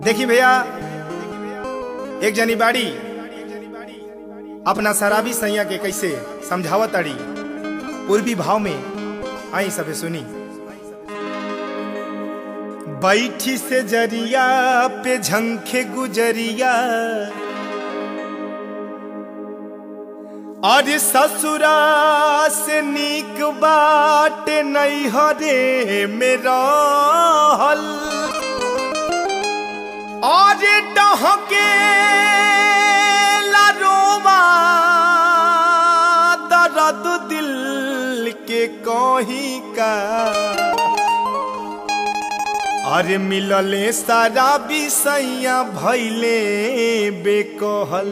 देखी भैया, एक जनी बाड़ी अपना शराबी सैया के कैसे समझावत अड़ी पूर्वी भाव में, आई सबे सुनी। बैठी से जरिया पे झंखे गुजरिया, और ससुरा से नीक बाट नैहरे में रहल, और डहके रोवा दर्द दिल के कहीं का, अरे मिलले शराबी सैया भैले बेकहल।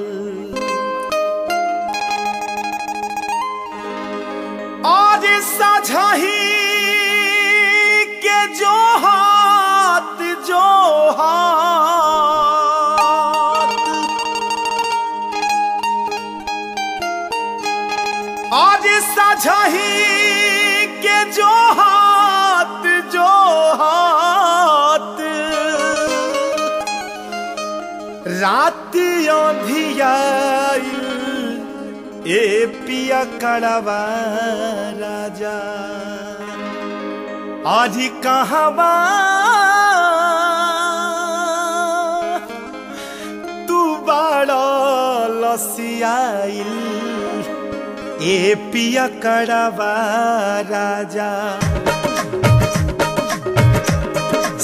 और साझाही के जो हाथ जो हाथ, और साझाही के जो हाथ जो हाथ, रात अंधियाइल ए पिया कड़वा राजा, आज कहवा तू बड़ा लसियाइल ए पिया कड़वा राजा।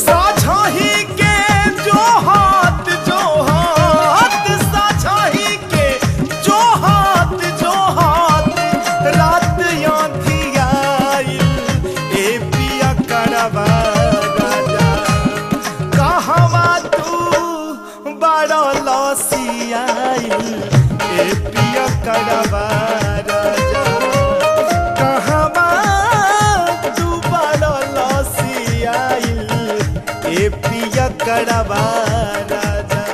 साझाही के जो हाथ जो हाथ, साझाही के जो हाथ जो हाथ, रात आंधियाइल ए पिया कड़वा राजा, कहवा तू बड़ा लसियाइल ए पिया कड़वा राजा, कहवा तू बड़ा लसियाइल ए पिया कड़वा राजा।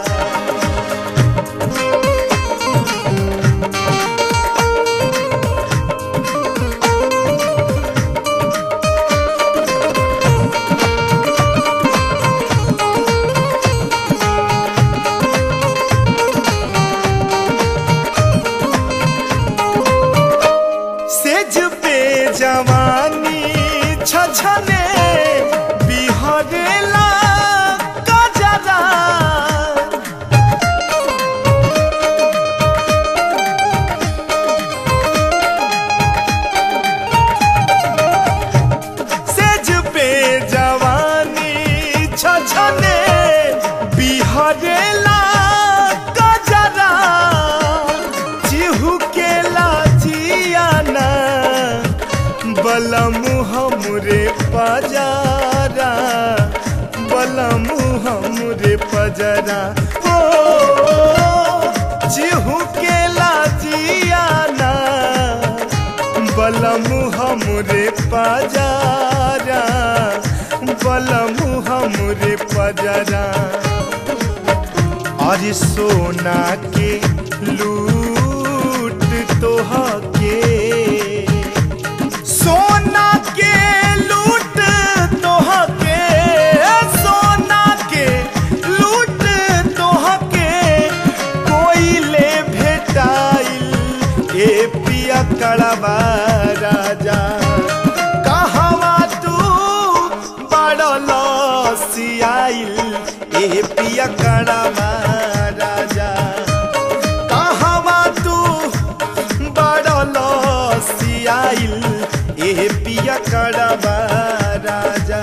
सेज पे जवानी छछने बिहरेला कजरा, सेज पे जवानी छछने बिहरेला कजरा, चिहुकेला जियाना बलमु हमरे पजरा, बलमु हमरे पजरा, ओ चिहुकेला जियाना बलमु हमरे पजरा, बलमु हमरे पजरा। और सोना के लूट तोह के, सोना के लूट तोह के, सोना के लूट तोह के कोइले भेटाइल ए पिया कड़वा राजा, कहवा तू बड़ा लसियाइल ए पिया कड़वा राजा, कहवा तू बड़ा लसियाइल ए पिया कड़वा राजा।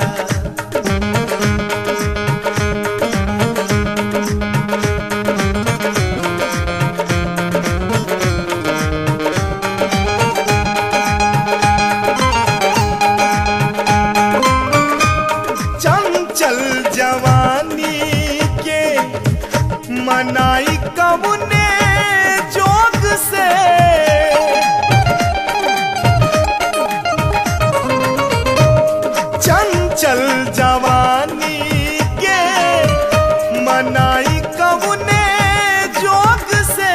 चंचल जवानी के मनाई कबने जोग से, चंचल जवानी के मनाई कबने जोग से,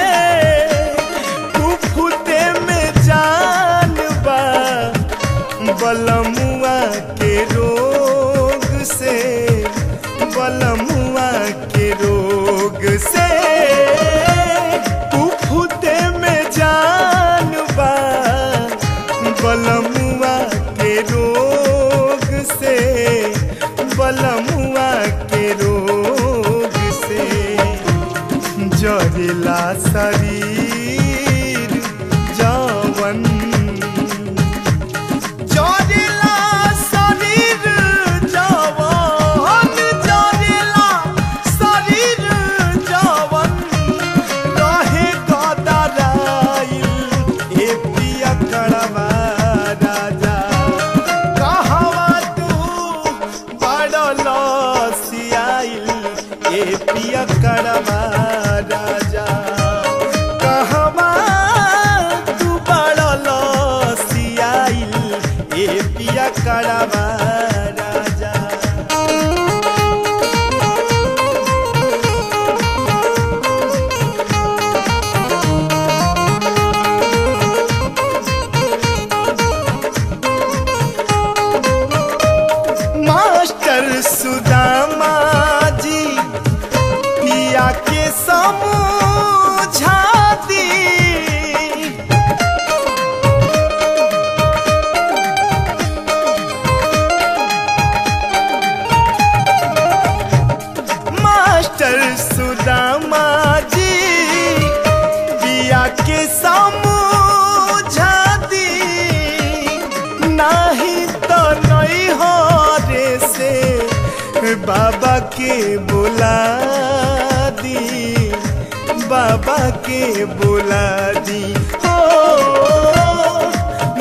कुफुते में जान बा बलमुआ के रोग से, रोग से, बलमुआ के रोग से जरिला शरीर जवन, जरिला शरीर जवन, जरिला शरीर जवन रहे गदराइल ए पिया कड़वा राजा। कहवा तू बड़ लसियाइल ए पिया कड़वा राजा। कहवा तू बड़ लसियाइल ए पिया कड़वा राजा। मास्टर सुदामा जी पिया के समझा दी, मास्टर सुदामा जी पिया के समझा दी, नाही तो नहीं हो रे से बाबा के बुला दी, बाबा के बुला दी। हो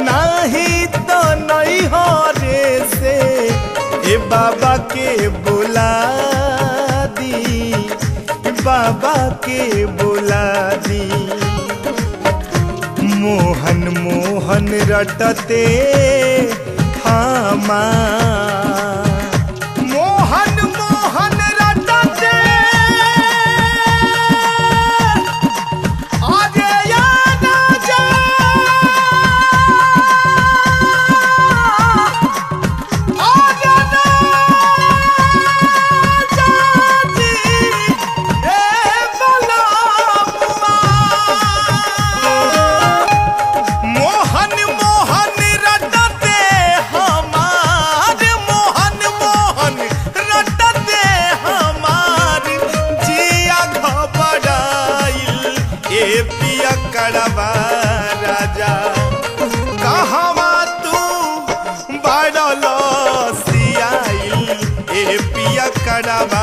नाही तो नहीं हो रे से ए बाबा के बुला दी, बाबा के बुला दी। मोहन मोहन रटते हमार, मोहन मोहन रटते आगे या राजा, आगे राजा जी ए बलमुआ। मोहन मोहन रटते हमार, मोहन मोहन रटते हमार जिया घबराइल ए पिया कड़वा राजा। कहवा तू बड़ लसियाइल ए पिया कड़वा